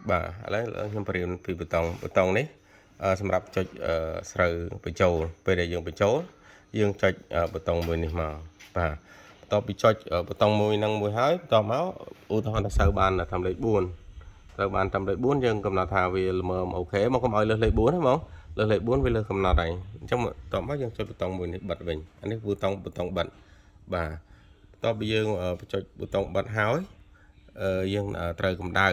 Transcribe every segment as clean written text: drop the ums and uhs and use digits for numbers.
បាទឥឡូវខ្ញុំបរៀនពីប៊ូតុងប៊ូតុងនេះសម្រាប់ចុចស្រូវបញ្ចូលពេលដែលយើងបញ្ចូលយើងចុចប៊ូតុងមួយនេះមកបាទបន្ទាប់ពីចុចប៊ូតុងមួយនឹងមួយហើយបន្ទាប់មកឧទាហរណ៍ថាស្រូវបានតាមលេខ4ត្រូវបានតាមលេខ4យើងកំណត់ថាវាល្មម OK មកកុំឲ្យលើសលេខ4ណាបងលើសលេខ4វាលើសកំណត់ហើយអញ្ចឹងបន្ទាប់មកយើងចុចប៊ូតុងមួយនេះបិទវិញអានេះប៊ូតុងប៊ូតុងបិទបាទបន្ទាប់ពីយើងបញ្ចុចប៊ូតុងបិទហើយយើងត្រូវកម្ដៅ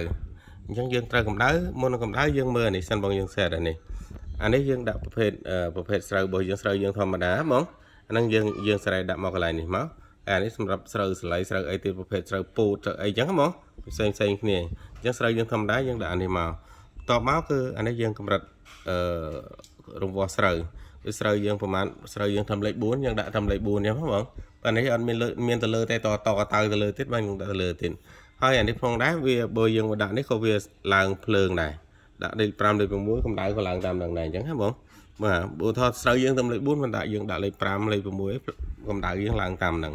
អញ្ចឹងយើងត្រូវកម្ដៅមុននឹងកម្ដៅយើងមើលអានេះសិនបងយើង set អានេះអានេះយើងដាក់ប្រភេទប្រភេទស្រូវរបស់យើងស្រូវយើងធម្មតាហ្មងអាហ្នឹងយើងយើងស្រែដាក់មកកន្លែងនេះមកអានេះសម្រាប់ស្រូវសលៃស្រូវអីទៀតប្រភេទស្រូវពូតស្រូវអីចឹងហ្មងផ្សេងផ្សេងគ្នាអញ្ចឹងស្រូវយើងធម្មតាយើងដាក់អានេះមកបន្ទាប់មកគឺអានេះយើងកម្រិតអឺរង្វាស់ស្រូវគឺស្រូវយើងប្រហែលស្រូវយើងធ្វើលេខ4យើងដាក់ធ្វើលេខ4អញ្ចឹងហ្មងបាទនេះអត់មានលើមានទៅលើទេតតកតៅទៅលើទៀតបាទយើងដាក់ទៅលើទៀតហើយអានេះផងដែរវាបើយើងមកដាក់នេះក៏វាឡើងភ្លើងដែរដាក់លេខ5លេខ6កម្ដៅក៏ឡើងតាមនឹងដែរអញ្ចឹងហ៎បងបាទបើថតស្រូវយើងទៅលេខ4មិនដាក់យើងដាក់លេខ5លេខ6កម្ដៅយើងឡើងតាមនឹង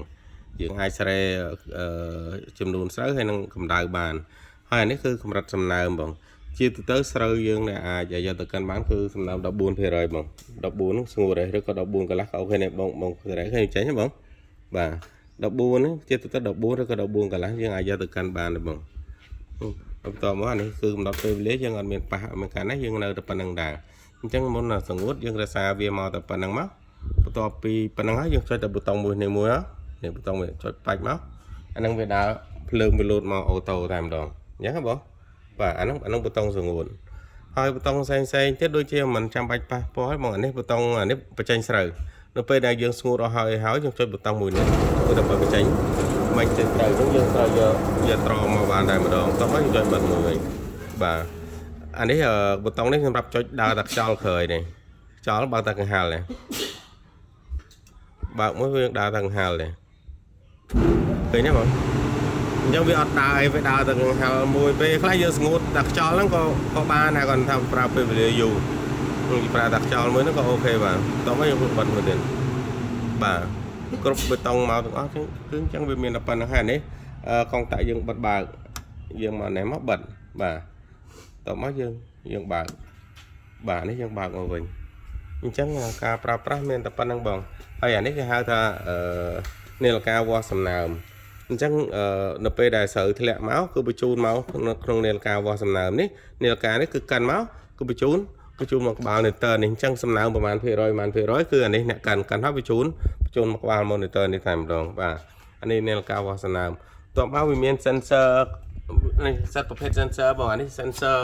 យើងអាចស្រែចំនួនស្រូវហើយនឹងកម្ដៅបានហើយអានេះគឺកម្រិតសំណើមបងជាទូទៅស្រូវយើងដែលអាចយកទៅកិនបានគឺសំណើម14%បង14ហ្នឹងស្ងួតហើយឬក៏14កន្លះក៏ OK នេះបងបងស្រែឃើញចេញហ៎បងបាទ14ហ្នឹងជាទូទៅ14ឬក៏14កន្លះយើងអាចយកទៅកិនបានទេបងបន្តមកអានេះគឺកំណត់ពេលវេលាយើងអត់មានប៉ះអត់មានកាន់ណាយើងនៅតែប៉ុណ្្នឹងដែរអញ្ចឹងមុនសង្ងួតយើងរក្សាវាមកតែប៉ុណ្្នឹងមកបន្ទាប់ពីប៉ុណ្្នឹងហើយយើងចុចតែប៊ូតុងមួយនេះមួយនេះប៊ូតុងវាចុចបាច់មកអាហ្នឹងវាដើរភ្លើងវាលោតមក auto តែម្ដងអញ្ចឹងហ៎បងបាទអាហ្នឹងអាហ្នឹងប៊ូតុងសង្ងួតហើយប៊ូតុងផ្សេងផ្សេងទៀតដូចជាមិនចាំបាច់ប៉ះពាល់បងអានេះប៊ូតុងអានេះបញ្ចេញស្រូវនៅពេលដែលយើងស្ងួតអស់ហើយហើយយើងចុចប៊ូតុងមួយនេះគឺដើម្បីបញ្ចេញមិនចេញស្រូវអញ្ចឹងយើងត្រូវយកយកត្រមកបានតែម្ដងតោះហើយយើងចុចបិទមួយវិញបាទអានេះប៊ូតុងនេះសម្រាប់ចុចដើរតែខ្យល់ក្រោយនេះខ្យល់បើកតែកង្ហាល់នេះបើកមួយវាដើរតែកង្ហាល់នេះឃើញទេបងអញ្ចឹងវាអត់ដើរអីវាដើរតែកង្ហាល់មួយពេលខ្លះយើងស្ងួតតែខ្យល់ហ្នឹងក៏ក៏បានដែរគាត់ថាប្រើពេលវេលាយូរប្រើតែខ្យល់មួយហ្នឹងក៏ OK បាទតោះមកយើងបិទមួយទៀតបាទគ្រប់បេតុងមកទាំងអស់គឺអញ្ចឹងវាមានតែប៉ុណ្្នឹងហើយនេះកុងតាក់យើងបិទបើកយើងមកនេះមកបិទបាទតោះមកយើងយើងបើកបាទនេះយើងបើកមកវិញអញ្ចឹងការប្រើប្រាស់មានតែប៉ុណ្្នឹងបងហើយអានេះគេហៅថាអឺនាឡិកាវាស់សំណើមអញ្ចឹងនៅពេលដែលស្រូវធ្លាក់មកគឺបញ្ជូនមកក្នុងនាឡិកាវាស់សំណើមនេះនាឡិកានេះគឺកិនមកគឺបញ្ជូនបញ្ជូនមកក្បាល monitor នេះអញ្ចឹងសំណើមប្រហែលភាគរយប្រហែលភាគរយគឺអានេះអ្នកកិនកិនហើយបញ្ជូនបញ្ជូនមកក្បាល monitor នេះតែម្ដងបាទអានេះនាឡិកាវាស់សំណើមបន្ទាប់មកវាមាន sensor នេះសិតប្រភេទ sensor បងអានេះ sensor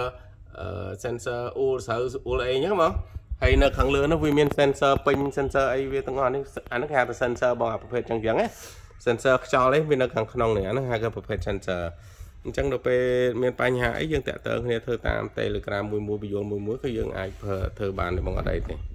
អឺ sensor អ៊ូលស្រូវអ៊ូលអីហ្នឹងបងហើយនៅខាងលើនោះវាមាន sensor ពេញ sensor អីវាទាំងអស់នេះអាហ្នឹងគេហៅថា sensor បងអាប្រភេទចឹងចឹងណា sensor ខ្យល់នេះវានៅខាងក្នុងនេះអាហ្នឹងហៅថាប្រភេទ sensor អញ្ចឹងដល់ពេលមានបញ្ហាអីយើងតាក់ទងគ្នាធ្វើតាម Telegram មួយមួយបញ្យលមួយមួយគឺយើងអាចធ្វើបានទេបងអត់អីទេ។